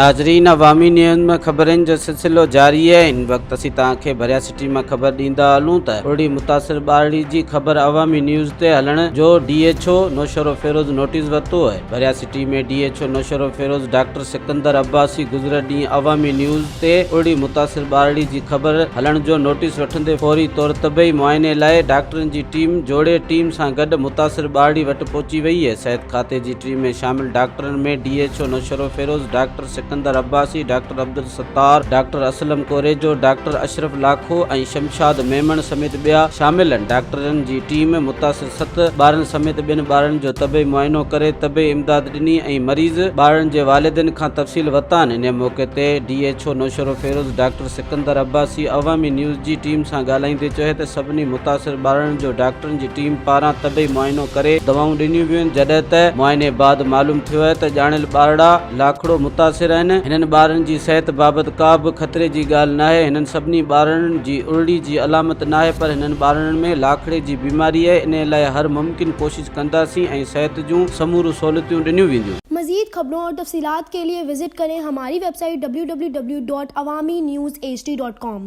ناظرين عوامي نيوز ۾ خبرن جو سلسلو جاري آهي هن وقت اسين توهان کي ڀريا سٽي مان خبر ڏيندا هلون ته ارڙي متاثر ٻارڙي جي خبر عوامي نيوز تي هلڻ جو D H O Naushahro Feroze notice ورتو آهي Bhiria city ۾ D H O Naushahro Feroze doctor Sikandar Abbasi گذريل ڏينهن عوامي نيوز تي ارڙي متاثر ٻارڙي جي خبر هلڻ جو نوٽيس وٺندي فوري طور طبعي معائني لاء ڊاڪٽرن جي ٽيم جوڙي ٽيم سان گڏ متاثر ٻارڙي وٽ پهچي وئي آهي صحت کاتي جي ٽيم ۾ شامل ڊاڪٽرن ۾ D H O Naushahro Feroze doctor Sikandar Abbasi, doctor Abdul Sattar, doctor Aslam Korejo, doctor Ashraf Lakho ۽ Shamshad Memon سميت ٻيا شامل آهن. ڊاڪٽرن جي ٽيم متاثر ست ٻارن سميت ٻين ٻارڙن جو طبي معائنو ڪري طبي امداد ڏني ۽ مريض ٻارڙن جي والدين کان تفصيل ورتا آهن. انهي موقعي تي D H O Naushahro Feroze doctor Sikandar Abbasi Awami news جي ٽيم سان ڳالهائيندي چيو ته سڀني متاثر ٻارڙن جو ڊاڪٽرن جي ٽيم پاران طبي معائنو ڪري دوائون ڏنيون ويون جڏهن ته معائني بعد معلوم ٿيو آهي ته ڄاڻايل ٻارڙا لاکڙو متاثر آهن هنن ٻارن جي صحت بابت ڪا به خطري جي ڳالهه ناهي هنن سڀني ٻارڙن جي ارڙي جي علامت ناهي پر هنن ٻارڙن ۾ لاکڙي جي بيماري آهي انهي لاء هر ممڪن ڪوشش ڪنداسين ۽ صحت جون سموريون سهولتيون ڏنيون وينديون. مزيد خبرون اور تفصيلات کے لئے وزٽ ڪرين ھماري web site www.awamiNewsHD.com.